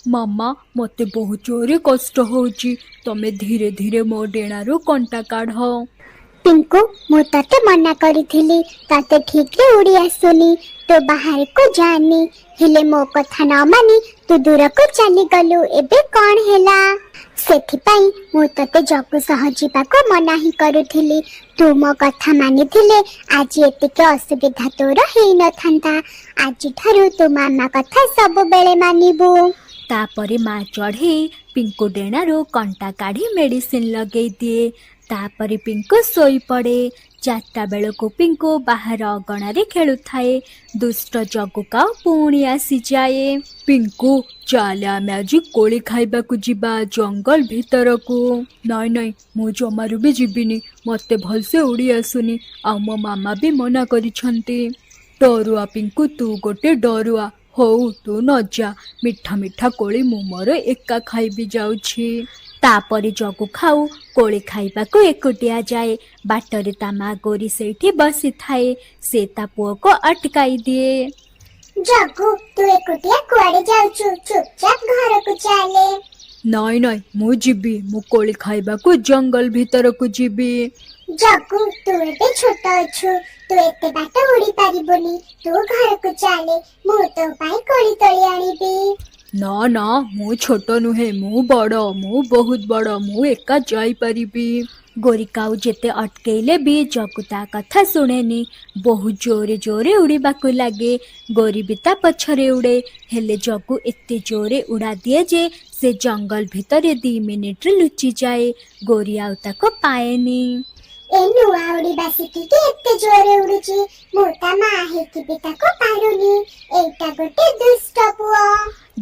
ମାମା, ମୋତେ ବହୁତ ଜୋରେ କଷ୍ଟ ହଉଛି, ତମେ ଧୀରେ ଧୀରେ ମୋ ଡେଣାରୁ କଣ୍ଟା କାଢ଼। ପିଙ୍କୁ, ମୁଁ ତତେ ମନା କରିଥିଲି ତତେ ଠିକରେ ଉଡ଼ି ଆସୁନି, ତୁ ବାହାରକୁ ଯାନି। ହେଲେ ମୋ କଥା ନ ମାନି ତୁ ଦୂରକୁ ଚାଲିଗଲୁ। ଏବେ କଣ ହେଲା? ସେଥିପାଇଁ ମୁଁ ତତେ ଜଗୁ ସହ ଯିବାକୁ ମନା ହିଁ କରୁଥିଲି। ତୁ ମୋ କଥା ମାନିଥିଲେ ଆଜି ଏତିକି ଅସୁବିଧା ତୋର ହେଇନଥାନ୍ତା। ଆଜିଠାରୁ ତୁ ମାମା କଥା ସବୁବେଳେ ମାନିବୁ। ତାପରେ ମା ଚଢ଼େଇ ପିଙ୍କୁ ଡେଣାରୁ କଣ୍ଟା କାଢ଼ି ମେଡ଼ିସିନ ଲଗେଇ ଦିଏ। ତାପରେ ପିଙ୍କୁ ଶୋଇପଡ଼େ। 4ଟା ବେଳକୁ ପିଙ୍କୁ ବାହାର ଅଗଣାରେ ଖେଳୁଥାଏ। ଦୁଷ୍ଟ ଜଗୁ କାଉ ପୁଣି ଆସିଯାଏ। ପିଙ୍କୁ, ଚାଲେ ଆମେ ଆଜି କୋଳି ଖାଇବାକୁ ଯିବା ଜଙ୍ଗଲ ଭିତରକୁ। ନାଇଁ ନାଇଁ, ମୁଁ ଜମାରୁ ବି ଯିବିନି, ମତେ ଭଲସେ ଉଡ଼ି ଆସୁନି, ଆଉ ମୋ ମାମା ବି ମନା କରିଛନ୍ତି। ଡରୁଆ ପିଙ୍କୁ, ତୁ ଗୋଟେ ଡରୁଆ। ହଉ, ତୁ ନ ଯା, ମିଠା ମିଠା କୋଳି ମୁଁ ମୋର ଏକା ଖାଇବି ଯାଉଛି। ତାପରେ ଜଗୁ ଖାଉ କୋଳି ଖାଇବାକୁ ଏକୁଟିଆ ଯାଏ। ବାଟରେ ତା ମା ଗୋରି ସେଇଠି ବସିଥାଏ। ସେ ତା ପୁଅକୁ ଅଟକାଇ ଦିଏ। ଜଗୁ, ତୁ ଏକୁଟିଆ କୁଆଡେ ଯାଉଛୁ? ଚୁପଚାପ ଘରକୁ ଚାଲେ। ନାଇଁ ନାଇଁ, ମୁଁ ଯିବି, ମୁଁ କୋଳି ଖାଇବାକୁ ଜଙ୍ଗଲ ଭିତରକୁ ଯିବି। ଜଗୁ, ତୁ ଏବେ ଛୋଟ ଅଛୁ, ତୁ ଏତେ ବାଟ ଉଡ଼ି ପାରିବୁନି। ତୁ ଘରକୁ ଚାଲେ, ମୁଁ ତୋ ପାଇଁ କୋଳି ତୋଳି ଆଣିବି। ନା ନା, ମୁଁ ଛୋଟ ନୁହେଁ, ମୁଁ ବଡ଼, ମୁଁ ବହୁତ ବଡ଼, ମୁଁ ଏକା ଯାଇପାରିବି। ଗୋରି କାଉ ଯେତେ ଅଟକେଇଲେ ବି ଜଗୁ ତା କଥା ଶୁଣେନି। ବହୁତ ଜୋରେ ଜୋରେ ଉଡ଼ିବାକୁ ଲାଗେ। ଗୋରି ବି ତା ପଛରେ ଉଡ଼େ। ହେଲେ ଜଗୁ ଏତେ ଜୋରେ ଉଡ଼ା ଦିଏ ଯେ ସେ ଜଙ୍ଗଲ ଭିତରେ 2 ମିନିଟରେ ଲୁଚିଯାଏ। ଗୋରି ଆଉ ତାକୁ ପାଏନି। ଏ ନୂଆ ଉଡ଼ିବା ଶିଖିକି ଏତେ ଜୋରେ ଉଡୁଛି, ମୁଁ ତା ମା ହେଇକି ବି ତାକୁ ପାରୁନି। ଏଇଟା ଗୋଟେ ଦୁଷ୍ଟ ପୁଅ।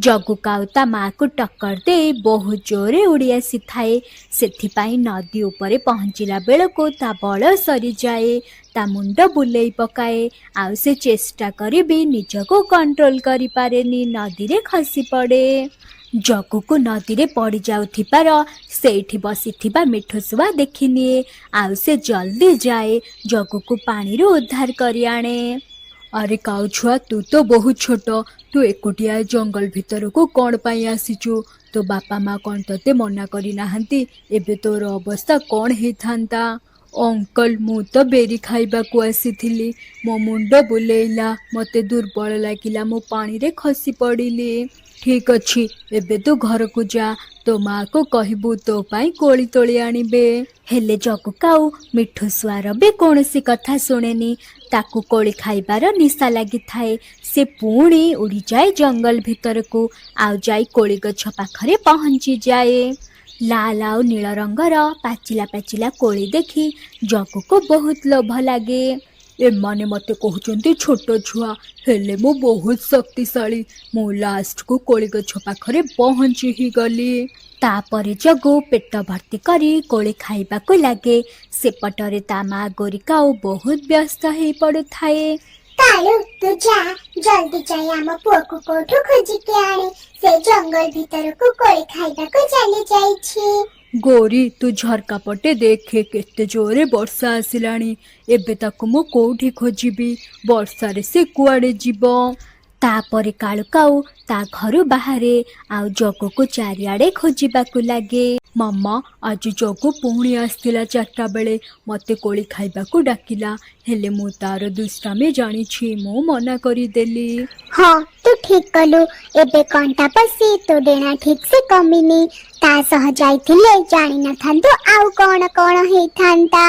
ଜଗୁ କାଉ ତା ମାକୁ ଟକ୍କର ଦେଇ ବହୁତ ଜୋରେ ଉଡ଼ି ଆସିଥାଏ। ସେଥିପାଇଁ ନଦୀ ଉପରେ ପହଞ୍ଚିଲା ବେଳକୁ ତା ବଳ ସରିଯାଏ। ତା ମୁଣ୍ଡ ବୁଲେଇ ପକାଏ, ଆଉ ସେ ଚେଷ୍ଟା କରି ବି ନିଜକୁ କଣ୍ଟ୍ରୋଲ କରିପାରେନି, ନଦୀରେ ଖସି ପଡ଼େ। ଜଗୁକୁ ନଦୀରେ ପଡ଼ି ଯାଉଥିବାର ସେଇଠି ବସିଥିବା ମିଠୁ ଶୁଆ ଦେଖିନିଏ, ଆଉ ସେ ଜଲ୍ଦି ଯାଏ ଜଗୁକୁ ପାଣିରୁ ଉଦ୍ଧାର କରି ଆଣେ। ଆରେ କାଉ ଛୁଆ, ତୁ ତ ବହୁତ ଛୋଟ, ତୁ ଏକୁଟିଆ ଜଙ୍ଗଲ ଭିତରକୁ କଣ ପାଇଁ ଆସିଛୁ? ତୋ ବାପା ମା କଣ ତତେ ମନା କରିନାହାନ୍ତି? ଏବେ ତୋର ଅବସ୍ଥା କଣ ହେଇଥାନ୍ତା? ଅଙ୍କଲ, ମୁଁ ତ ବେରି ଖାଇବାକୁ ଆସିଥିଲି, ମୋ ମୁଣ୍ଡ ବୁଲେଇଲା, ମତେ ଦୁର୍ବଳ ଲାଗିଲା, ମୁଁ ପାଣିରେ ଖସି ପଡ଼ିଲି। ଠିକ ଅଛି, ଏବେ ତୁ ଘରକୁ ଯା, ତୋ ମାକୁ କହିବୁ ତୋ ପାଇଁ କୋଳି ତୋଳି ଆଣିବେ। ହେଲେ ଜଗୁ କାଉ ମିଠୁ ଶୁଆର ବି କୌଣସି କଥା ଶୁଣେନି। ତାକୁ କୋଳି ଖାଇବାର ନିଶା ଲାଗିଥାଏ। ସେ ପୁଣି ଉଡ଼ିଯାଏ ଜଙ୍ଗଲ ଭିତରକୁ, ଆଉ ଯାଇ କୋଳି ଗଛ ପାଖରେ ପହଞ୍ଚିଯାଏ। ଲାଲ ଆଉ ନୀଳ ରଙ୍ଗର ପାଚିଲା ପାଚିଲା କୋଳି ଦେଖି ଜଗୁକୁ ବହୁତ ଲୋଭ ଲାଗେ। ଏମାନେ ମତେ କହୁଛନ୍ତି ଛୋଟ ଛୁଆ, ହେଲେ ମୁଁ ବହୁତ ଶକ୍ତିଶାଳୀ। ମୁଁ ଲାଷ୍ଟକୁ କୋଳି ଗଛ ପାଖରେ ପହଞ୍ଚି ହିଁ ଗଲି। ତାପରେ ଜଗୁ ପେଟ ଭର୍ତ୍ତି କରି କୋଳି ଖାଇବାକୁ ଲାଗେ। ସେପଟରେ ତା ମା ଗୋରି କାଉ ବହୁତ ବ୍ୟସ୍ତ ହେଇ ପଡୁଥାଏ। କାଳୁ, ତୁ ଯା, ଜଲ୍ଦି ଯାଇ ଆମ ପୁଅକୁ କୋଉଠୁ ଖୋଜିକି ଆଣେ। ସେ ଜଙ୍ଗଲ ଭିତରକୁ କୋଳି ଖାଇବାକୁ ଚାଲି ଯାଇଛି। ଗୋରି, ତୁ ଝରକା ପଟେ ଦେଖେ, କେତେ ଜୋରେ ବର୍ଷା ଆସିଲାଣି। ଏବେ ତାକୁ ମୁଁ କୋଉଠି ଖୋଜିବି? ବର୍ଷାରେ ସେ କୁଆଡେ ଯିବ? ତାପରେ କାଳୁ କାଉ ତା ଘରୁ ବାହାରେ, ଆଉ ଜଗୁକୁ ଚାରିଆଡେ ଖୋଜିବାକୁ ଲାଗେ। ମାମା, ଆଜି ଜଗୁ ପୁଣି ଆସିଥିଲା 4ଟା ବେଳେ, ମତେ କୋଳି ଖାଇବାକୁ ଡାକିଲା, ହେଲେ ମୁଁ ତାର ଦୁଷ୍ଟାମି ଜାଣିଛି, ମୁଁ ମନା କରିଦେଲି। ହଁ, ତୁ ଠିକ କଲୁ। ଏବେ କଣ୍ଟା ପଶି ତୋ ଡେଣା ଠିକ ସେ କମିନି। ତା ସହ ଯାଇଥିଲେ ଜାଣିନଥାନ୍ତୁ ଆଉ କଣ କଣ ହେଇଥାନ୍ତା।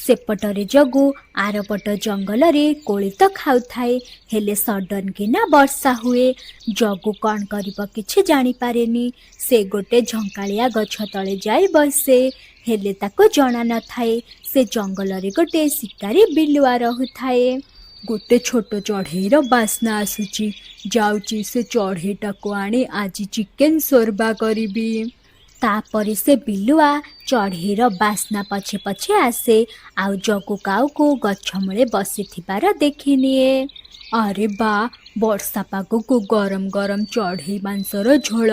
ସେପଟରେ ଜଗୁ ଆରପଟ ଜଙ୍ଗଲରେ କୋଳି ତ ଖାଉଥାଏ, ହେଲେ ସଡନ କିନା ବର୍ଷା ହୁଏ। ଜଗୁ କଣ କରିବ କିଛି ଜାଣିପାରେନି। ସେ ଗୋଟେ ଝଙ୍କାଳିଆ ଗଛ ତଳେ ଯାଇ ବସେ, ହେଲେ ତାକୁ ଜଣା ନଥାଏ ସେ ଜଙ୍ଗଲରେ ଗୋଟେ ଶିକାରୀ ବିଲୁଆ ରହୁଥାଏ। ଗୋଟେ ଛୋଟ ଚଢ଼େଇର ବାସ୍ନା ଆସୁଛି, ଯାଉଛି ସେ ଚଢ଼େଇଟାକୁ ଆଣି ଆଜି ଚିକେନ ସୋରବା କରିବି। ତାପରେ ସେ ବିଲୁଆ ଚଢ଼େଇର ବାସ୍ନା ପଛେ ପଛେ ଆସେ, ଆଉ ଜଗୁ କାଉକୁ ଗଛ ମୂଳେ ବସିଥିବାର ଦେଖିନିଏ। ଆରେ ବା, ବର୍ଷା ପାଗକୁ ଗରମ ଗରମ ଚଢ଼େଇ ମାଂସର ଝୋଳ,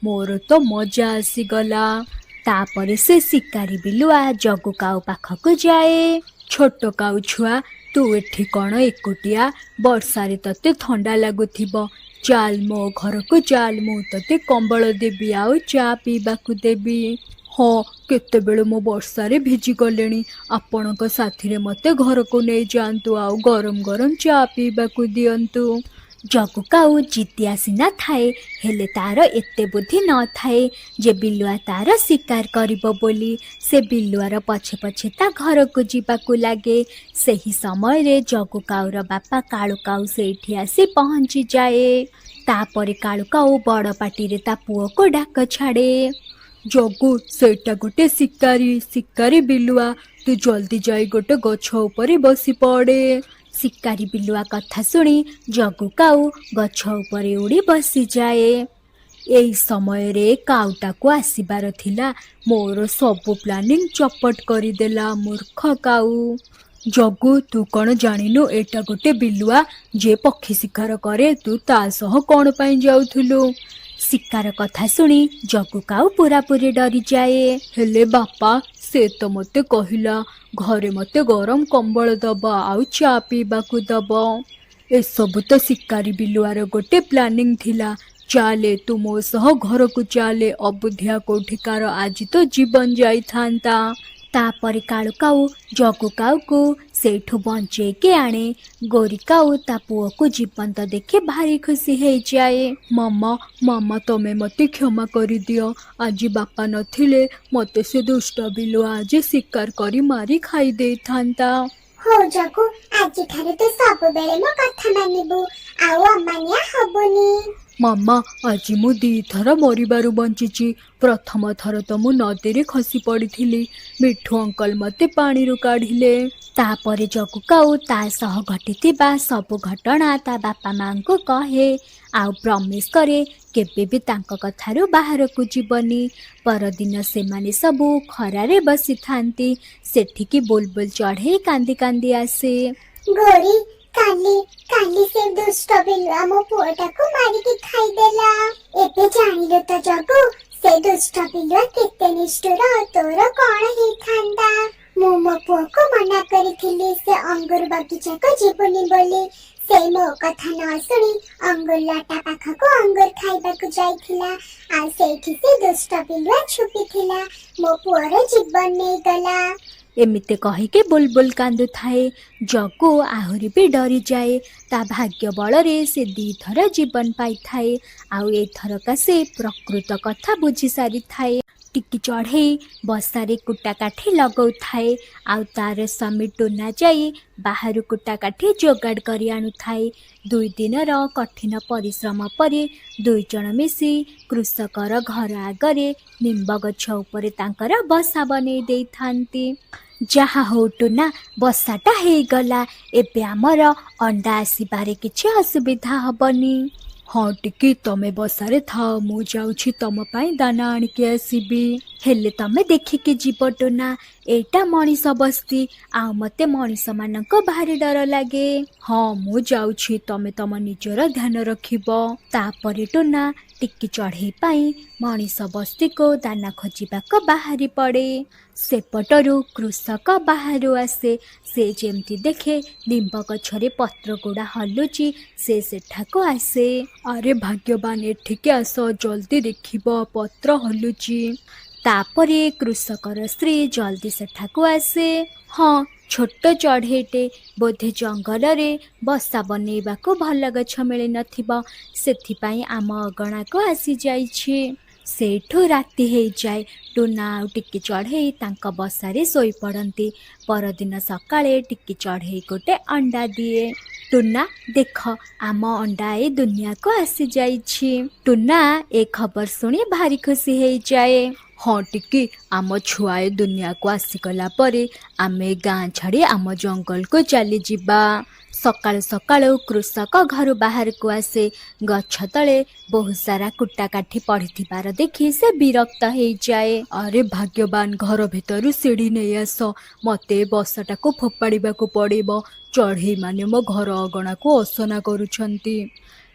ମୋର ତ ମଜା ଆସିଗଲା। ତାପରେ ସେ ଶିକାରୀ ବିଲୁଆ ଜଗୁ କାଉ ପାଖକୁ ଯାଏ। ଛୋଟ କାଉ ଛୁଆ, ତୁ ଏଠି କଣ ଏକୁଟିଆ? ବର୍ଷାରେ ତତେ ଥଣ୍ଡା ଲାଗୁଥିବ, ଚାଲ ମୋ ଘରକୁ ଚାଲ, ମୁଁ ତତେ କମ୍ବଳ ଦେବି ଆଉ ଚା ପିଇବାକୁ ଦେବି। ହଁ, କେତେବେଳୁ ମୁଁ ବର୍ଷାରେ ଭିଜିଗଲିଣି। ଆପଣଙ୍କ ସାଥିରେ ମୋତେ ଘରକୁ ନେଇଯାଆନ୍ତୁ ଆଉ ଗରମ ଗରମ ଚା ପିଇବାକୁ ଦିଅନ୍ତୁ। ଜଗୁ କାଉ ଜିଦିଆ ସିନା ଥାଏ, ହେଲେ ତାର ଏତେ ବୁଦ୍ଧି ନଥାଏ ଯେ ବିଲୁଆ ତାର ଶିକାର କରିବ ବୋଲି। ସେ ବିଲୁଆର ପଛେ ପଛେ ତା ଘରକୁ ଯିବାକୁ ଲାଗେ। ସେହି ସମୟରେ ଜଗୁ କାଉର ବାପା କାଳୁ କାଉ ସେଇଠି ଆସି ପହଞ୍ଚିଯାଏ। ତାପରେ କାଳୁ କାଉ ବଡ଼ ପାଟିରେ ତା ପୁଅକୁ ଡାକ ଛାଡ଼େ। ଜଗୁ, ସେଇଟା ଗୋଟେ ଶିକାରୀ, ଶିକାରୀ ବିଲୁଆ। ତୁ ଜଲ୍ଦି ଯାଇ ଗୋଟେ ଗଛ ଉପରେ ବସି ପଡ଼େ। ଶିକାରୀ ବିଲୁଆ କଥା ଶୁଣି ଜଗୁ କାଉ ଗଛ ଉପରେ ଉଡ଼ି ବସିଯାଏ। ଏଇ ସମୟରେ କାଉଟାକୁ ଆସିବାର ଥିଲା। ମୋର ସବୁ ପ୍ଲାନିଂ ଚପଟ କରିଦେଲା ମୂର୍ଖ କାଉ। ଜଗୁ, ତୁ କ'ଣ ଜାଣିନୁ ଏଇଟା ଗୋଟେ ବିଲୁଆ ଯିଏ ପକ୍ଷୀ ଶିକାର କରେ? ତୁ ତା ସହ କ'ଣ ପାଇଁ ଯାଉଥିଲୁ? ଶିକାର କଥା ଶୁଣି ଜଗୁ କାଉ ପୁରାପୁରି ଡରିଯାଏ। ହେଲେ ବାପା, ସେ ତ ମୋତେ କହିଲା ଘରେ ମୋତେ ଗରମ କମ୍ବଳ ଦବ ଆଉ ଚା ପିଇବାକୁ ଦବ। ଏସବୁ ତ ଶିକାରୀ ବିଲୁଆର ଗୋଟେ ପ୍ଲାନିଂ ଥିଲା। ଚାଲେ, ତୁ ମୋ ସହ ଘରକୁ ଚାଲେ। ଅବୁଦ୍ଧିଆ କୋଉଠିକାର, ଆଜି ତ ଜୀବନ ଯାଇଥାନ୍ତା। ତାପରେ କାଳୁ କାଉ ଜଗୁ କାଉକୁ ସେଇଠୁ ବଞ୍ଚେଇକି ଆଣେ। ଗୋରି କାଉ ତା ପୁଅକୁ ଜୀବନ୍ତ ଦେଖି ଭାରି ଖୁସି ହେଇଯାଏ। ମାମା, ମାମା, ତମେ ମୋତେ କ୍ଷମା କରିଦିଅ। ଆଜି ବାପା ନଥିଲେ ମୋତେ ସେ ଦୁଷ୍ଟ ବିଲୁଆ ଆଜି ଶିକାର କରି ମାରି ଖାଇ ଦେଇଥାନ୍ତା। ହଉ ଜଗୁ, ଆଜିଠାରୁ ତୁ ସବୁବେଳେ ମୋ କଥା ମାନିବୁ ଆଉ ଅମାନିଆ ହବୁନି। ମାମା, ଆଜି ମୁଁ 2 ଥର ମରିବାରୁ ବଞ୍ଚିଛି। ପ୍ରଥମ ଥର ତ ମୁଁ ନଦୀରେ ଖସି ପଡ଼ିଥିଲି, ମିଠୁ ଅଙ୍କଲ ମୋତେ ପାଣିରୁ କାଢ଼ିଲେ। ତାପରେ ଜଗୁ କାଉ ତା ସହ ଘଟିଥିବା ସବୁ ଘଟଣା ତା ବାପା ମାଙ୍କୁ କହେ ଆଉ ପ୍ରମିସ୍ କରେ କେବେ ବି ତାଙ୍କ କଥାରୁ ବାହାରକୁ ଯିବନି। ପରଦିନ ସେମାନେ ସବୁ ଖରାରେ ବସିଥାନ୍ତି। ସେଠିକି ବୁଲବୁଲ ଚଢ଼େଇ କାନ୍ଦି କାନ୍ଦି ଆସେ। ଗୋରି, କାଲି କାଲି ସେ ଦୁଷ୍ଟ ବିଲୁଆ ମୋ ପୁଅଟାକୁ ମାରିକି ଖାଇଦେଲା। ଏବେ ଜାଣିଲୁ ତ ଜଗୁ, ସେ ଦୁଷ୍ଟ ବିଲୁଆ କେତେ ନିଷ୍ଠୁର। ତୋର କଣ ହେଇଥାନ୍ତା? ମୁଁ ମୋ ପୁଅକୁ ମନା କରିଥିଲି ସେ ଅଙ୍ଗୁର ବଗିଚାକୁ ଯିବୁନି ବୋଲି। ସେ ମୋ କଥା ନ ଶୁଣି ଅଙ୍ଗୁର ଲଟା ପାଖକୁ ଅଙ୍ଗୁର ଖାଇବାକୁ ଯାଇଥିଲା ଆଉ ସେଇଠି ସେ ଦୁଷ୍ଟ ବିଲୁଆ ଛୁପିଥିଲା, ମୋ ପୁଅର ଜୀବନ ନେଇଗଲା। ଏମିତି କହିକି ବୁଲବୁଲ କାନ୍ଦୁଥାଏ। ଜଗୁ ଆହୁରି ବି ଡରିଯାଏ। ତା ଭାଗ୍ୟ ବଳରେ ସେ 2 ଥର ଜୀବନ ପାଇଥାଏ ଆଉ ଏଥରକା ସେ ପ୍ରକୃତ କଥା ବୁଝି ସାରିଥାଏ। ଟିକି ଚଢ଼େଇ ବସାରେ କୁଟା କାଠି ଲଗଉଥାଏ ଆଉ ତାର ସ୍ୱାମୀ ଟୁନା ଯାଇ ବାହାରୁ କୁଟା କାଠି ଯୋଗାଡ଼ କରି ଆଣୁଥାଏ। 2 ଦିନର କଠିନ ପରିଶ୍ରମ ପରେ 2 ଜଣ ମିଶି କୃଷକର ଘର ଆଗରେ ନିମ୍ବ ଗଛ ଉପରେ ତାଙ୍କର ବସା ବନେଇ ଦେଇଥାନ୍ତି। ଯାହା ହଉ ଟୁନା, ବସାଟା ହେଇଗଲା। ଏବେ ଆମର ଅଣ୍ଡା ଆସିବାରେ କିଛି ଅସୁବିଧା ହବନି। ହଁ ଟିକି, ତମେ ବସାରେ ଥାଅ, ମୁଁ ଯାଉଛି ତମ ପାଇଁ ଦାନା ଆଣିକି ଆସିବି। ହେଲେ ତମେ ଦେଖିକି ଯିବ ଟୁନା, ଏଇଟା ମଣିଷ ବସ୍ତି ଆଉ ମତେ ମଣିଷମାନଙ୍କ ଭାରି ଡର ଲାଗେ। ହଁ, ମୁଁ ଯାଉଛି, ତମେ ତମ ନିଜର ଧ୍ୟାନ ରଖିବ। ତାପରେ ଟୁନା ଟିକି ଚଢ଼େଇ ପାଇଁ ମଣିଷ ବସ୍ତିକୁ ଦାନା ଖୋଜିବାକୁ ବାହାରି ପଡ଼େ। ସେପଟରୁ କୃଷକ ବାହାରୁ ଆସେ। ସେ ଯେମିତି ଦେଖେ ନିମ୍ବ ଗଛରେ ପତ୍ରଗୁଡ଼ା ହଲୁଛି, ସେ ସେଠାକୁ ଆସେ। ଆରେ ଭାଗ୍ୟବାନ, ଏଠିକି ଆସ, ଜଲ୍ଦି ଦେଖିବ ପତ୍ର ହଲୁଛି। ତାପରେ କୃଷକର ସ୍ତ୍ରୀ ଜଲ୍ଦି ସେଠାକୁ ଆସେ। ହଁ, ଛୋଟ ଚଢ଼େଇଟେ ବୋଧେ ଜଙ୍ଗଲରେ ବସା ବନେଇବାକୁ ଭଲ ଗଛ ମିଳିନଥିବ, ସେଥିପାଇଁ ଆମ ଅଗଣାକୁ ଆସିଯାଇଛି। ସେଇଠୁ ରାତି ହେଇଯାଏ। ଟୁନା ଆଉ ଟିକି ଚଢ଼େଇ ତାଙ୍କ ବସାରେ ଶୋଇପଡ଼ନ୍ତି। ପରଦିନ ସକାଳେ ଟିକି ଚଢ଼େଇ ଗୋଟେ ଅଣ୍ଡା ଦିଏ। ଟୁନା, ଦେଖ, ଆମ ଅଣ୍ଡା ଏ ଦୁନିଆକୁ ଆସିଯାଇଛି। ଟୁନା ଏ ଖବର ଶୁଣି ଭାରି ଖୁସି ହେଇଯାଏ। ହଁ ଟିକି, ଆମ ଛୁଆ ଏ ଦୁନିଆକୁ ଆସିଗଲା ପରେ ଆମେ ଗାଁ ଛାଡ଼ି ଆମ ଜଙ୍ଗଲକୁ ଚାଲିଯିବା। ସକାଳୁ ସକାଳୁ କୃଷକ ଘରୁ ବାହାରକୁ ଆସେ। ଗଛ ତଳେ ବହୁତ ସାରା କୁଟା କାଠି ପଡ଼ିଥିବାର ଦେଖି ସେ ବିରକ୍ତ ହେଇଯାଏ। ଆରେ ଭାଗ୍ୟବାନ, ଘର ଭିତରୁ ସିଢ଼ି ନେଇ ଆସ, ମତେ ଏ ବସାଟାକୁ ଫୋପାଡ଼ିବାକୁ ପଡ଼ିବ। ଚଢ଼େଇମାନେ ମୋ ଘର ଅଗଣାକୁ ଅସନା କରୁଛନ୍ତି।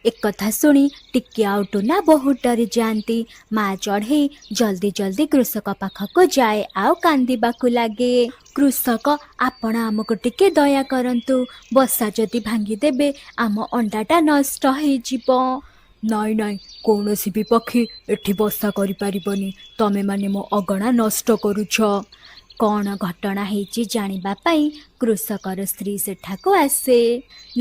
ଏକଥା ଶୁଣି ଟିକି ଆଉ ଟୁନା ବହୁତ ଡରିଯାଆନ୍ତି। ମା ଚଢ଼େଇ ଜଲ୍ଦି ଜଲ୍ଦି କୃଷକ ପାଖକୁ ଯାଏ ଆଉ କାନ୍ଦିବାକୁ ଲାଗେ। କୃଷକ, ଆପଣ ଆମକୁ ଟିକେ ଦୟା କରନ୍ତୁ। ବସା ଯଦି ଭାଙ୍ଗିଦେବେ, ଆମ ଅଣ୍ଡାଟା ନଷ୍ଟ ହେଇଯିବ। ନାଇଁ ନାଇଁ, କୌଣସି ବି ପକ୍ଷୀ ଏଠି ବସା କରିପାରିବନି। ତମେମାନେ ମୋ ଅଗଣା ନଷ୍ଟ କରୁଛ। କ'ଣ ଘଟଣା ହେଇଛି ଜାଣିବା ପାଇଁ କୃଷକର ସ୍ତ୍ରୀ ସେଠାକୁ ଆସେ।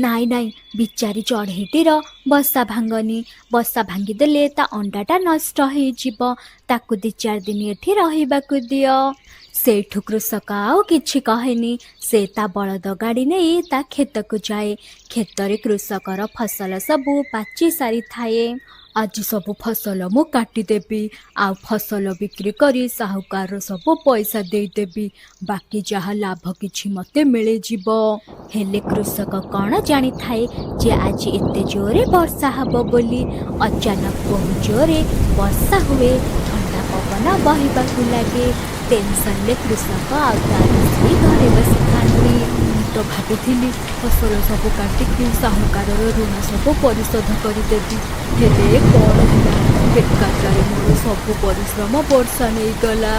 ନାଇଁ ନାଇଁ, ବିଚାରୀ ଚଢ଼େଇଟିର ବସା ଭାଙ୍ଗନି। ବସା ଭାଙ୍ଗିଦେଲେ ତା ଅଣ୍ଡାଟା ନଷ୍ଟ ହେଇଯିବ। ତାକୁ 2-4 ଦିନ ଏଠି ରହିବାକୁ ଦିଅ। ସେଇଠୁ କୃଷକ ଆଉ କିଛି କହେନି। ସେ ତା ବଳଦ ଗାଡ଼ି ନେଇ ତା କ୍ଷେତକୁ ଯାଏ। କ୍ଷେତରେ କୃଷକର ଫସଲ ସବୁ ପାଚି ସାରିଥାଏ। ଆଜି ସବୁ ଫସଲ ମୁଁ କାଟିଦେବି, ଆଉ ଫସଲ ବିକ୍ରି କରି ସାହୁକାରର ସବୁ ପଇସା ଦେଇଦେବି। ବାକି ଯାହା ଲାଭ କିଛି ମୋତେ ମିଳିଯିବ। ହେଲେ କୃଷକ କ'ଣ ଜାଣିଥାଏ ଯେ ଆଜି ଏତେ ଜୋରେ ବର୍ଷା ହବ ବୋଲି। ଅଚାନକ ବହୁତ ଜୋରେ ବର୍ଷା ହୁଏ। ଥଣ୍ଡା ପବନ ବହିବାକୁ ଲାଗେ। ଟେନସନରେ କୃଷକ ଆଉ ତାର ସ୍ତ୍ରୀ ଘରେ ବସିଥାନ୍ତି। ମୁଁ ତ ଭାବିଥିଲି ଫସଲ ସବୁ କାଟିକି ସାହୁକାରର ଋଣ ସବୁ ପରିଶୋଧ କରିଦେବି। ହେଲେ କ'ଣ ହେଲା? ବେକାରଟାରେ ମୋର ସବୁ ପରିଶ୍ରମ ବର୍ଷା ନେଇଗଲା।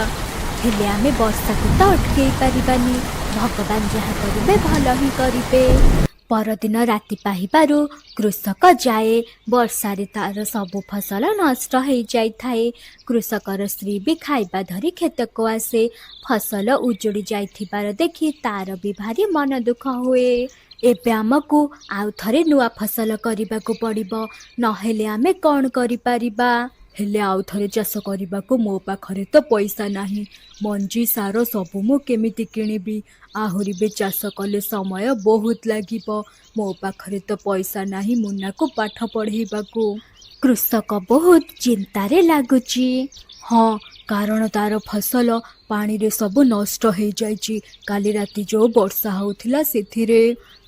ହେଲେ ଆମେ ବର୍ଷାକୁ ତ ଅଟକେଇ ପାରିବାନି। ଭଗବାନ ଯାହା କରିବେ, ଭଲ ହିଁ କରିବେ। ପରଦିନ ରାତି ପାହିବାରୁ କୃଷକ ଯାଏ। ବର୍ଷାରେ ତାର ସବୁ ଫସଲ ନଷ୍ଟ ହେଇଯାଇଥାଏ। କୃଷକର ସ୍ତ୍ରୀ ବି ଖାଇବା ଧରି କ୍ଷେତକୁ ଆସେ। ଫସଲ ଉଜୁଡ଼ି ଯାଇଥିବାର ଦେଖି ତାର ବି ଭାରି ମନ ଦୁଃଖ ହୁଏ। ଏବେ ଆମକୁ ଆଉ ଥରେ ନୂଆ ଫସଲ କରିବାକୁ ପଡ଼ିବ, ନହେଲେ ଆମେ କ'ଣ କରିପାରିବା? ହେଲେ ଆଉ ଥରେ ଚାଷ କରିବାକୁ ମୋ ପାଖରେ ତ ପଇସା ନାହିଁ। ମଞ୍ଜି, ସାର ସବୁ ମୁଁ କେମିତି କିଣିବି? ଆହୁରି ବି ଚାଷ କଲେ ସମୟ ବହୁତ ଲାଗିବ। ମୋ ପାଖରେ ତ ପଇସା ନାହିଁ ମୁନାକୁ ପାଠ ପଢ଼େଇବାକୁ। କୃଷକ ବହୁତ ଚିନ୍ତାରେ ଲାଗୁଛି। ହଁ, କାରଣ ତାର ଫସଲ ପାଣିରେ ସବୁ ନଷ୍ଟ ହେଇଯାଇଛି, କାଲି ରାତି ଯୋଉ ବର୍ଷା ହଉଥିଲା ସେଥିରେ।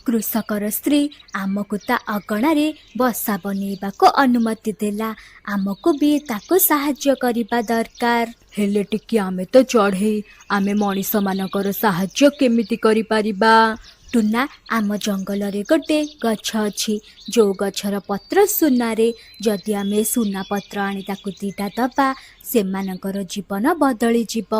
କୃଷକର ସ୍ତ୍ରୀ ଆମକୁ ତା ଅଗଣାରେ ବସା ବନେଇବାକୁ ଅନୁମତି ଦେଲା। ଆମକୁ ବି ତାକୁ ସାହାଯ୍ୟ କରିବା ଦରକାର। ହେଲେ ଟିକେ, ଆମେ ତ ଚଢ଼େଇ, ଆମେ ମଣିଷମାନଙ୍କର ସାହାଯ୍ୟ କେମିତି କରିପାରିବା? ଟୁନା, ଆମ ଜଙ୍ଗଲରେ ଗୋଟେ ଗଛ ଅଛି, ଯୋଉ ଗଛର ପତ୍ର ସୁନାରେ। ଯଦି ଆମେ ସୁନା ପତ୍ର ଆଣି ତାକୁ ଦିଟା ଦବା, ସେମାନଙ୍କର ଜୀବନ ବଦଳିଯିବ।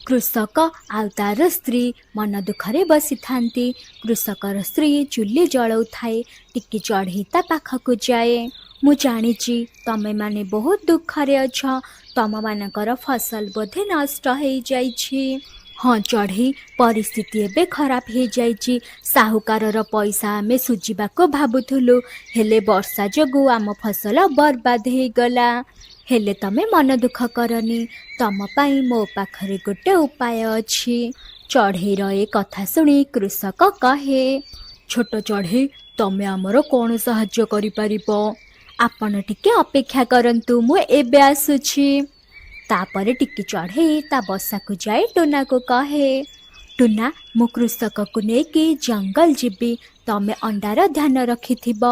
କୃଷକ ଆଉ ତାର ସ୍ତ୍ରୀ ମନ ଦୁଃଖରେ ବସିଥାନ୍ତି। କୃଷକର ସ୍ତ୍ରୀ ଚୁଲି ଜଳଉଥାଏ। ଟିକି ଚଢ଼େଇ ତା ପାଖକୁ ଯାଏ। ମୁଁ ଜାଣିଛି ତମେମାନେ ବହୁତ ଦୁଃଖରେ ଅଛ। ତମମାନଙ୍କର ଫସଲ ବୋଧେ ନଷ୍ଟ ହେଇଯାଇଛି। ହଁ ଚଢ଼େଇ, ପରିସ୍ଥିତି ଏବେ ଖରାପ ହେଇଯାଇଛି। ସାହୁକାରର ପଇସା ଆମେ ସୁଝିବାକୁ ଭାବୁଥିଲୁ, ହେଲେ ବର୍ଷା ଯୋଗୁଁ ଆମ ଫସଲ ବର୍ବାଦ ହେଇଗଲା। ହେଲେ ତମେ ମନ ଦୁଃଖ କରନି। ତମ ପାଇଁ ମୋ ପାଖରେ ଗୋଟେ ଉପାୟ ଅଛି। ଚଢ଼େଇର ଏ କଥା ଶୁଣି କୃଷକ କହେ, ଛୋଟ ଚଢ଼େଇ, ତମେ ଆମର କ'ଣ ସାହାଯ୍ୟ କରିପାରିବ? ଆପଣ ଟିକେ ଅପେକ୍ଷା କରନ୍ତୁ, ମୁଁ ଏବେ ଆସୁଛି। ତାପରେ ଟିକି ଚଢ଼େଇ ତା ବସାକୁ ଯାଇ ଟୁନାକୁ କହେ, ଟୁନା, ମୁଁ କୃଷକକୁ ନେଇକି ଜଙ୍ଗଲ ଯିବି। ତମେ ଅଣ୍ଡାର ଧ୍ୟାନ ରଖିଥିବ।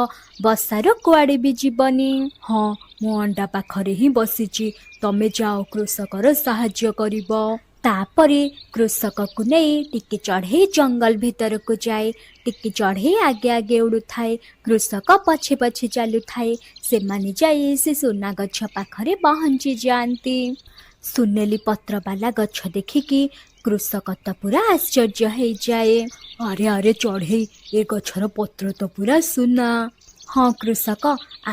ବସାରୁ କୁଆଡ଼େ ବି ଯିବନି। ହଁ, ମୁଁ ଅଣ୍ଡା ପାଖରେ ହିଁ ବସିଛି। ତମେ ଯାଅ, କୃଷକର ସାହାଯ୍ୟ କରିବ। ତାପରେ କୃଷକକୁ ନେଇ ଟିକି ଚଢ଼େଇ ଜଙ୍ଗଲ ଭିତରକୁ ଯାଏ। ଟିକି ଚଢ଼େଇ ଆଗେ ଆଗେ ଉଡ଼ୁଥାଏ, କୃଷକ ପଛେ ପଛେ ଚାଲୁଥାଏ। ସେମାନେ ଯାଇ ସେ ସୁନା ଗଛ ପାଖରେ ପହଞ୍ଚି ଯାଆନ୍ତି। ସୁନେଲି ପତ୍ରବାଲା ଗଛ ଦେଖିକି କୃଷକ ତ ପୁରା ଆଶ୍ଚର୍ଯ୍ୟ ହେଇଯାଏ। ଆରେ ଆରେ ଚଢ଼େଇ, ଏ ଗଛର ପତ୍ର ତ ପୁରା ସୁନା। ହଁ କୃଷକ,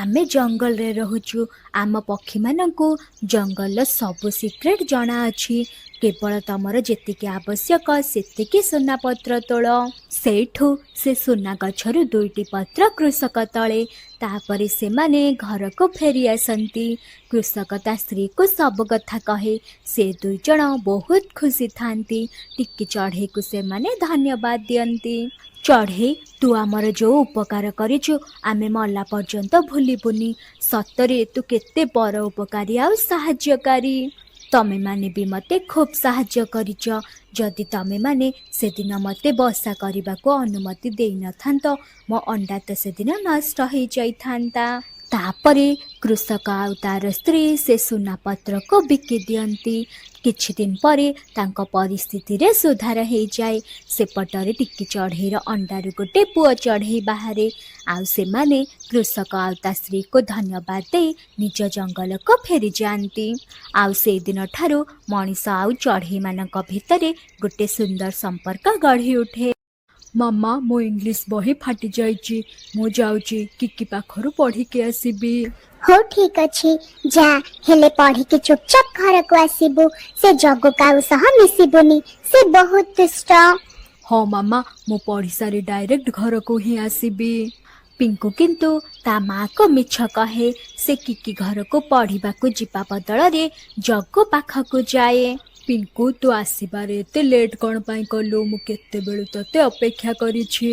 ଆମେ ଜଙ୍ଗଲରେ ରହୁଛୁ। ଆମ ପକ୍ଷୀମାନଙ୍କୁ ଜଙ୍ଗଲର ସବୁ ସିକ୍ରେଟ୍ ଜଣାଅଛି। କେବଳ ତମର ଯେତିକି ଆବଶ୍ୟକ, ସେତିକି ସୁନା ପତ୍ର ତୋଳ। ସେଇଠୁ ସେ ସୁନା ଗଛରୁ ଦୁଇଟି ପତ୍ର କୃଷକ ତୋଳେ। ତାପରେ ସେମାନେ ଘରକୁ ଫେରି ଆସନ୍ତି। କୃଷକ ତା ସ୍ତ୍ରୀକୁ ସବୁ କଥା କହେ। ସେ ଦୁଇ ଜଣ ବହୁତ ଖୁସି ଥାନ୍ତି। ଟିକି ଚଢ଼େଇକୁ ସେମାନେ ଧନ୍ୟବାଦ ଦିଅନ୍ତି। ଚଢ଼େଇ, ତୁ ଆମର ଯୋଉ ଉପକାର କରିଛୁ, ଆମେ ମଲା ପର୍ଯ୍ୟନ୍ତ ଭୁଲିବୁନି। ସତରେ ତୁ କେତେ ପର ଉପକାରୀ ଆଉ ସାହାଯ୍ୟକାରୀ। ତମେମାନେ ବି ମୋତେ ଖୁବ୍ ସାହାଯ୍ୟ କରିଛ। ଯଦି ତମେମାନେ ସେଦିନ ମୋତେ ବସା କରିବାକୁ ଅନୁମତି ଦେଇନଥାନ୍ତ, ମୋ ଅଣ୍ଡା ତ ସେଦିନ ନଷ୍ଟ ହେଇଯାଇଥାନ୍ତା। ତାପରେ କୃଷକ ଆଉ ତାର ସ୍ତ୍ରୀ ସେ ସୁନା ପତ୍ରକୁ ବିକି ଦିଅନ୍ତି। କିଛି ଦିନ ପରେ ତାଙ୍କ ପରିସ୍ଥିତିରେ ସୁଧାର ହେଇଯାଏ। ସେପଟରେ ଟିକି ଚଢ଼େଇର ଅଣ୍ଡାରୁ ଗୋଟେ ପୁଅ ଚଢ଼େଇ ବାହାରେ। ଆଉ ସେମାନେ କୃଷକ ଆଉ ତା ସ୍ତ୍ରୀକୁ ଧନ୍ୟବାଦ ଦେଇ ନିଜ ଜଙ୍ଗଲକୁ ଫେରିଯାଆନ୍ତି। ଆଉ ସେଇଦିନ ଠାରୁ ମଣିଷ ଆଉ ଚଢ଼େଇମାନଙ୍କ ଭିତରେ ଗୋଟେ ସୁନ୍ଦର ସମ୍ପର୍କ ଗଢ଼ି ଉଠେ। ମାମା, ମୋ ଇଂଲିଶ ବହି ଫାଟି ଯାଇଛି, ମୁଁ ଯାଉଛି କିକି ପାଖରୁ ପଢ଼ିକି ଆସିବି। ହଉ ଠିକ ଅଛି, ଯା, ହେଲେ ପଢିକି ଚୁପଚାପ ଘରକୁ ଆସିବୁ। ସେ ଜଗୁ କାଉ ସହ ମିଶିବୁନି, ସେ ବହୁତ ଦୁଷ୍ଟ। ହଁ ମାମା, ମୁଁ ପଢ଼ି ସାରି ଡାଇରେକ୍ଟ ଘରକୁ ହିଁ ଆସିବି। ପିଙ୍କୁ କିନ୍ତୁ ତା ମାଆକୁ ମିଛ କହେ। ସେ କିକି ଘରକୁ ପଢ଼ିବାକୁ ଯିବା ବଦଳରେ ଜଗୁ ପାଖକୁ ଯାଏ। ପିଙ୍କୁ, ତୁ ଆସିବାରେ ଏତେ ଲେଟ୍ କ'ଣ ପାଇଁ କଲୁ? ମୁଁ କେତେବେଳୁ ତତେ ଅପେକ୍ଷା କରିଛି।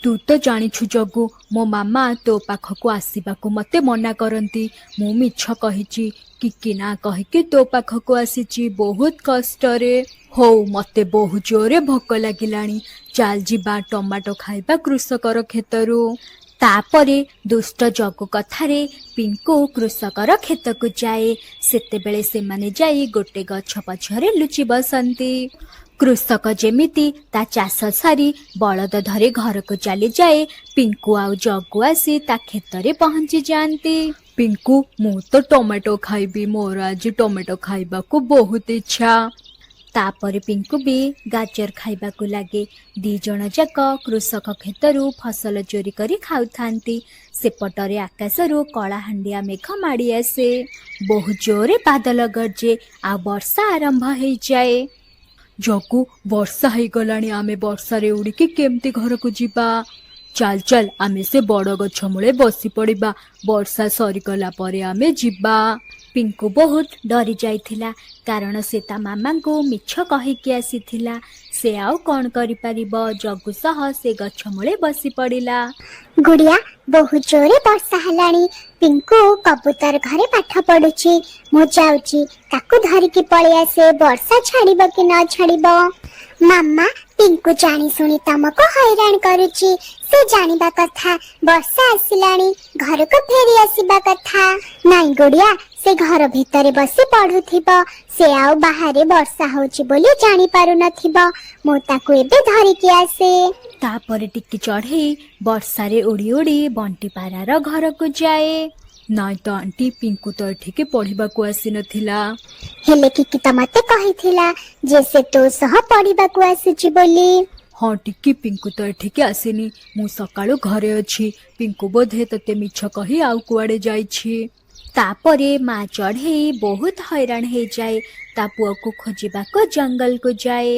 ତୁ ତ ଜାଣିଛୁ ଜଗୁ, ମୋ ମାମା ତୋ ପାଖକୁ ଆସିବାକୁ ମତେ ମନା କରନ୍ତି। ମୁଁ ମିଛ କହିଛି, କିକି ନା କହିକି ତୋ ପାଖକୁ ଆସିଛି ବହୁତ କଷ୍ଟରେ। ହଉ, ମତେ ବହୁତ ଜୋରେ ଭୋକ ଲାଗିଲାଣି, ଚାଲ ଯିବା ଟମାଟୋ ଖାଇବା କୃଷକର କ୍ଷେତରୁ। ତାପରେ ଦୁଷ୍ଟ ଜଗୁ କଥାରେ ପିଙ୍କୁ କୃଷକର କ୍ଷେତକୁ ଯାଏ। ସେତେବେଳେ ସେମାନେ ଯାଇ ଗୋଟେ ଗଛ ପଛରେ ଲୁଚି ବସନ୍ତି। କୃଷକ ଯେମିତି ତା ଚାଷ ସାରି ବଳଦ ଧରି ଘରକୁ ଚାଲିଯାଏ, ପିଙ୍କୁ ଆଉ ଜଗୁ ଆସି ତା କ୍ଷେତରେ ପହଞ୍ଚି ଯାଆନ୍ତି। ପିଙ୍କୁ, ମୁଁ ତ ଟମାଟୋ ଖାଇବି, ମୋର ଆଜି ଟମାଟୋ ଖାଇବାକୁ ବହୁତ ଇଚ୍ଛା। ତାପରେ ପିଙ୍କୁ ବି ଗାଜର ଖାଇବାକୁ ଲାଗେ। ଦି ଜଣ ଯାକ କୃଷକ କ୍ଷେତରୁ ଫସଲ ଚୋରି କରି ଖାଉଥାନ୍ତି। ସେପଟରେ ଆକାଶରୁ କଳାହାଣ୍ଡିଆ ମେଘ ମାଡ଼ି ଆସେ। ବହୁତ ଜୋରେ ବାଦଲ ଗର୍ଜେ ଆଉ ବର୍ଷା ଆରମ୍ଭ ହେଇଯାଏ। ଜଗୁ, ବର୍ଷା ହେଇଗଲାଣି, ଆମେ ବର୍ଷାରେ ଉଡ଼ିକି କେମିତି ଘରକୁ ଯିବା? ଚାଲ ଚାଲ, ଆମେ ସେ ବଡ଼ ଗଛ ମୂଳେ ବସି ପଡ଼ିବା, ବର୍ଷା ସରିଗଲା ପରେ ଆମେ ଯିବା। ପିଙ୍କୁ ବହୁତ ଡରି ଯାଇଥିଲା, କାରଣ ସେ ତା ମାମାଙ୍କୁ ମିଛ କହିକି ଆସିଥିଲା। ସେ ଆଉ କ'ଣ କରିପାରିବ? ଜଗୁ ସହ ସେ ଗଛ ମୂଳେ ବସି ପଡ଼ିଲା। ଗୁଡିଆ, ବହୁତ ଜୋରେ ବର୍ଷା ହେଲାଣି। ପିଙ୍କୁ କବୁତର ଘରେ ପାଠ ପଢୁଛି। ମୁଁ ଯାଉଛି ତାକୁ ଧରିକି ପଳେଇ ଆସେ, ବର୍ଷା ଛାଡିବ କି ନ ଛାଡିବ। ମାମା, ପିଙ୍କୁ ଜାଣି ଶୁଣି ତମକୁ ହଇରାଣ କରୁଛି। ସେ ଜାଣିବା କଥା ବର୍ଷା ଆସିଲାଣି, ଘରକୁ ଫେରି ଆସିବା କଥା। ନାଇଁ ଗୁଡିଆ, ସେ ଘର ଭିତରେ ବସି ପଢୁଥିବ, ସେ ଆଉ ବାହାରେ ବର୍ଷା ହଉଛି ବୋଲି ଜାଣି ପାରୁନଥିବ। ମୁଁ ତାକୁ ଏବେ ଧରିକି ଆସେ। ତାପରେ ଟିକି ଚଢ଼େଇ ବର୍ଷାରେ ଉଡ଼ି ଉଡ଼ି ବଣ୍ଟି ପାରାର ଘରକୁ ଯାଏ। ନାଇଁ ତ ଆଣ୍ଟି, ପିଙ୍କୁ ତ ଏଠିକି ପଢ଼ିବାକୁ ଆସିନଥିଲା। ହେଲେ କିକି ତ ମତେ କହିଥିଲା ଯେ ସେ ତୋ ସହ ପଢିବାକୁ ଆସୁଛି ବୋଲି। ହଁ ଟିକି, ପିଙ୍କୁ ତ ଏଠିକି ଆସିନି, ମୁଁ ସକାଳୁ ଘରେ ଅଛି। ପିଙ୍କୁ ବୋଧେ ତତେ ମିଛ କହି ଆଉ କୁଆଡ଼େ ଯାଇଛି। ତାପରେ ମା ଚଢ଼େଇ ବହୁତ ହଇରାଣ ହେଇଯାଏ। ତା ପୁଅକୁ ଖୋଜିବାକୁ ଜଙ୍ଗଲକୁ ଯାଏ।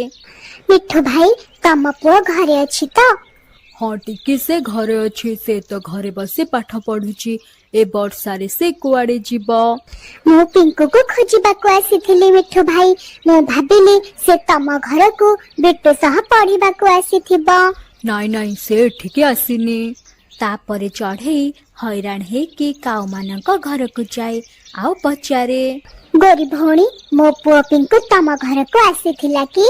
ମିଠୁ ଭାଇ, ତମ ପୁଅ ଘରେ ଅଛି ତ? ହଁ ଟିକି, ସେ ଘରେ ଅଛି। ସେ ତ ଘରେ ବସି ପାଠ ପଢୁଛି। ଏ ବର୍ଷାରେ ସେ କୁଆଡ଼େ ଯିବ? ମୁଁ ପିଙ୍କୁକୁ ଖୋଜିବାକୁ ଆସିଥିଲି ମିଠୁ ଭାଇ। ମୁଁ ଭାବିଲି ସେ ତମ ଘରକୁ ବିଟୁ ସହ ପଢିବାକୁ ଆସିଥିବ। ନାଇଁ ନାଇଁ, ସେ ଏଠିକି ଆସିନି। ତାପରେ ଚଢ଼େଇ ହଇରାଣ ହେଇକି କାଉମାନଙ୍କ ଘରକୁ ଯାଏ ଆଉ ପଚାରେ। ଗୋରି ଭଉଣୀ, ମୋ ପୁଅ ପିଙ୍କୁ ତମ ଘରକୁ ଆସିଥିଲା କି?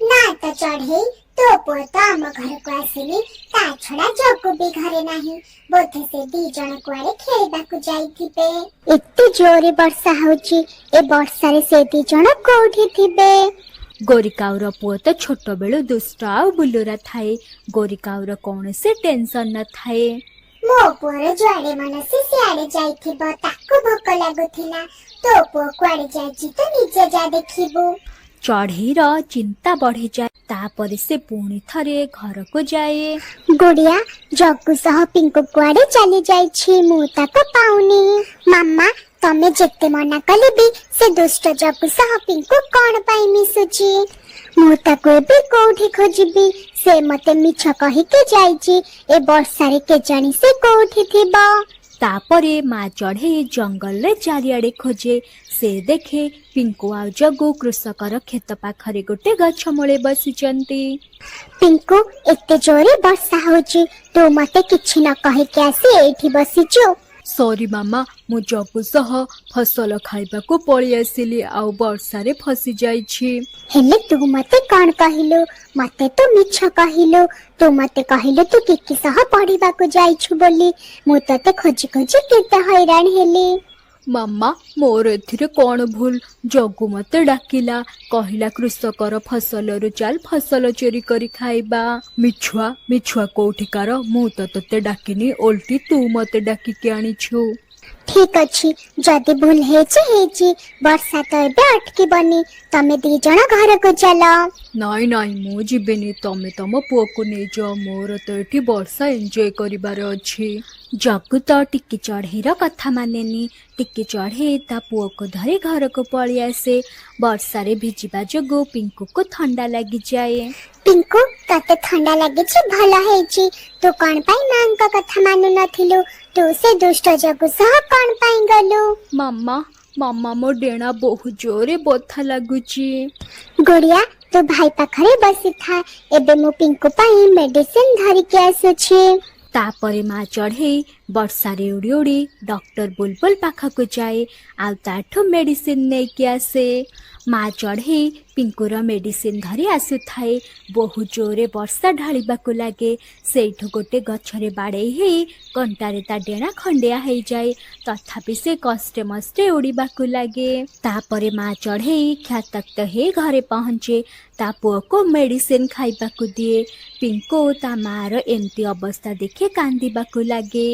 ନା ତ ଚଢେଇ, ତୋ ପୁଅ ତ ଆମ ଘରକୁ ଆସିନି। ତା ଛଡା ଜଗୁ ବି ଘରେ ନାହିଁ, ବୋଧେ ସେ ଦି ଜଣ କୁଆଡେ ଖେଳିବାକୁ ଯାଇଥିବେ। ଏତେ ଜୋରେ ବର୍ଷା ହଉଛି, ଏ ବର୍ଷାରେ ସେ ଦି ଜଣ କୋଉଠି ଥିବେ? ଗୋରିକାଉର ପୁଅ ତ ଛୋଟବେଳୁ ଦୁଷ୍ଟ ଆଉ ବୁଲୁରା ଥାଏ। ଗୋରିକାଉର କୌଣସି ଟେନସନ ନଥାଏ। ମୋ ପୁଅର ଯୁଆଡେ ମନ ସେ ସିଆଡେ ଯାଇଥିବ, ତାକୁ ଭୋକ ଲାଗୁଥିଲା। ତୋ ପୁଅ କୁଆଡେ ଯାଇଛି ତୁ ନିଜେ ଯା ଦେଖିବୁ। ଚଢ଼େଇର ଚିନ୍ତା ବଢିଯାଏ। ତାପରେ ସେ ପୁଣି ଥରେ ଘରକୁ ଯାଏ। ଗୁଡିଆ, ଜଗୁ ସହ ପିଙ୍କୁ କୁଆଡେ ଚାଲି ଯାଇଛି, ମୁଁ ତାକୁ ପାଉନି। ମାମା, ତମେ ଯେତେ ମନା କଲେ ବି ସେ ଦୁଷ୍ଟ ଜଗୁ ସହ ପିଙ୍କୁ କଣ ପାଇଁ ମିଶୁଛି? ମୁଁ ତାକୁ ଏବେ କୋଉଠି ଖୋଜିବି? ସେ ମତେ ମିଛ କହିକି ଯାଇଛି। ଏ ବର୍ଷାରେ କେଜାଣି ସେ କୋଉଠି ଥିବ। ତାପରେ ମା ଚଢ଼େଇ ଜଙ୍ଗଲରେ ଚାରିଆଡ଼େ ଖୋଜେ। ସେ ଦେଖେ ପିଙ୍କୁ ଆଉ ଜଗୁ କୃଷକର କ୍ଷେତ ପାଖରେ ଗୋଟେ ଗଛ ମୂଳେ ବସିଛନ୍ତି। ପିଙ୍କୁ, ଏତେ ଜୋରେ ବର୍ଷା ହଉଛି, ତୁ ମତେ କିଛି ନ କହିକି ଆସି ଏଇଠି ବସିଛୁ। ସରି ମାମା, ମୁଁ ଜଗୁ ସହ ଫସଲ ଖାଇବାକୁ ପଳେଇ ଆସିଲି ଆଉ ବର୍ଷାରେ ଫସି ଯାଇଛି। ହେଲେ ତୁ ମତେ କଣ କହିଲୁ? ମତେ ତୁ ମିଛ କହିଲୁ। ତୁ ମତେ କହିଲୁ ତୁ କିକି ସହ ପଢିବାକୁ ଯାଇଛୁ ବୋଲି। ମୁଁ ତତେ ଖୋଜି ଖୋଜି କେତେ ହଇରାଣ ହେଲି। ମାମା, ମୋର ଏଥିରେ କଣ ଭୁଲ? ଜଗୁ ମତେ ଡାକିଲା, କହିଲା କୃଷକର ଫସଲରୁ ଚାଲ ଫସଲ ଚୋରି କରି ଖାଇବା। ମିଛୁଆ ମିଛୁଆ କୋଉଠିକାର, ମୁଁ ତ ତତେ ଡାକିନି, ଓଲଟି ତୁ ମତେ ଡାକିକି ଆଣିଛୁ। ଠିକ ଅଛି, ଯଦି ଭୁଲ ହେଇଛି ହେଇଛି। ବର୍ଷା ତ ଏବେ ଅଟକିବନି। ତମେ ଦି ଜଣ ଘରକୁ ଚାଲ। ନାଇଁ ନାଇଁ, ମୁଁ ଯିବିନି। ତମେ ତମ ପୁଅକୁ ନେଇଯାଅ। ମୋର ତ ଏଠି ବର୍ଷା ଏନ୍ଜୟ କରିବାର ଅଛି। ଜଗୁ ତ ଟିକି ଚଢ଼େଇର କଥା ମାନେନି। ଟିକି ଚଢ଼େଇ ତା ପୁଅକୁ ଧରି ଘରକୁ ପଳେଇ ଆସେ। ବର୍ଷାରେ ଭିଜିବା ଯୋଗୁଁ ପିଙ୍କୁକୁ ଥଣ୍ଡା ଲାଗିଯାଏ। ପିଙ୍କୁ, ତତେ ଥଣ୍ଡା ଲାଗିଛି, ଭଲ ହେଇଛି। ତୁ କଣ ପାଇଁ ମାଙ୍କ କଥା ମାନୁ ନଥିଲୁ? ତୁ ସେ ଦୁଷ୍ଟ ଜଗୁ ସହ କଣ ପାଇଁ ଗଲୁ? ମାମା, ମାମା, ମୋ ଡେଣା ବହୁତ ଜୋରେ ବଥା ଲାଗୁଛି। ଗୁଡିଆ, ତୁ ଭାଇ ପାଖରେ ବସିଥା। ଏବେ ମୁଁ ପିଙ୍କୁ ପାଇଁ ମେଡିସିନ ଧରିକି ଆସୁଛି। ତାପରେ ମା ଚଢ଼େଇ ବର୍ଷାରେ ଉଡ଼ି ଉଡ଼ି ଡକ୍ଟର ବୁଲବୁଲ ପାଖକୁ ଯାଏ ଆଉ ତାଠୁ ମେଡିସିନ ନେଇକି ଆସେ। ମା ଚଢ଼େଇ ପିଙ୍କୁର ମେଡିସିନ ଧରି ଆସୁଥାଏ। ବହୁତ ଜୋରେ ବର୍ଷା ଢାଳିବାକୁ ଲାଗେ। ସେଇଠୁ ଗୋଟେ ଗଛରେ ବାଡ଼େଇ ହେଇ କଣ୍ଟାରେ ତା ଡେଣା ଖଣ୍ଡିଆ ହେଇଯାଏ। ତଥାପି ସେ କଷ୍ଟେ ମଷ୍ଟେ ଉଡ଼ିବାକୁ ଲାଗେ। ତାପରେ ମା ଚଢ଼େଇ କ୍ଷତାକ୍ତ ହେଇ ଘରେ ପହଞ୍ଚେ। ତା ପୁଅକୁ ମେଡିସିନ ଖାଇବାକୁ ଦିଏ। ପିଙ୍କୁ ତା ମାର ଏମିତି ଅବସ୍ଥା ଦେଖି କାନ୍ଦିବାକୁ ଲାଗେ।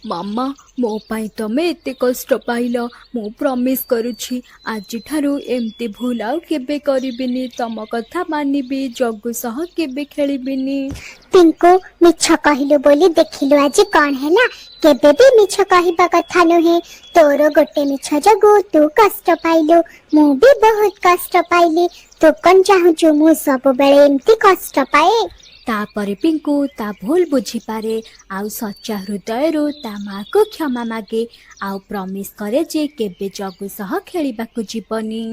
ମାମା, ମୋ ପାଇଁ ତମେ ଏତେ କଷ୍ଟ ପାଇଲ। ମୁଁ ପ୍ରମିସ୍ କରୁଛି, ଆଜିଠାରୁ ଏମିତି ଭୁଲ ଆଉ କେବେ କରିବିନି। ତମ କଥା ମାନିବି, ଜଗୁ ସହ କେବେ ଖେଳିବିନି। ପିଙ୍କୁ, ମିଛ କହିଲୁ ବୋଲି ଦେଖିଲୁ ଆଜି କଣ ହେଲା। କେବେ ବି ମିଛ କହିବା କଥା ନୁହେଁ। ତୋର ଗୋଟେ ମିଛ ଯୋଗୁ ତୁ କଷ୍ଟ ପାଇଲୁ, ମୁଁ ବି ବହୁତ କଷ୍ଟ ପାଇଲି। ତୁ କଣ ଚାହୁଁଛୁ ମୁଁ ସବୁବେଳେ ଏମିତି କଷ୍ଟ ପାଏ? ତାପରେ ପିଙ୍କୁ ତା ଭୁଲ ବୁଝିପାରେ ଆଉ ସଚ୍ଚା ହୃଦୟରୁ ତା ମାକୁ କ୍ଷମା ମାଗେ ଆଉ ପ୍ରମିସ୍ କରେ ଯେ କେବେ ଜଗୁ ସହ ଖେଳିବାକୁ ଯିବନି।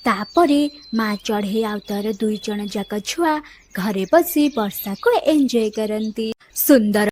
ତାପରେ ମା ଚଢ଼େଇ ଆଉ ତାର ଦୁଇ ଜଣ ଯାକ ଛୁଆ ଘରେ ବସି ବର୍ଷାକୁ ଏନ୍ଜୟ କରନ୍ତି। ସୁନ୍ଦର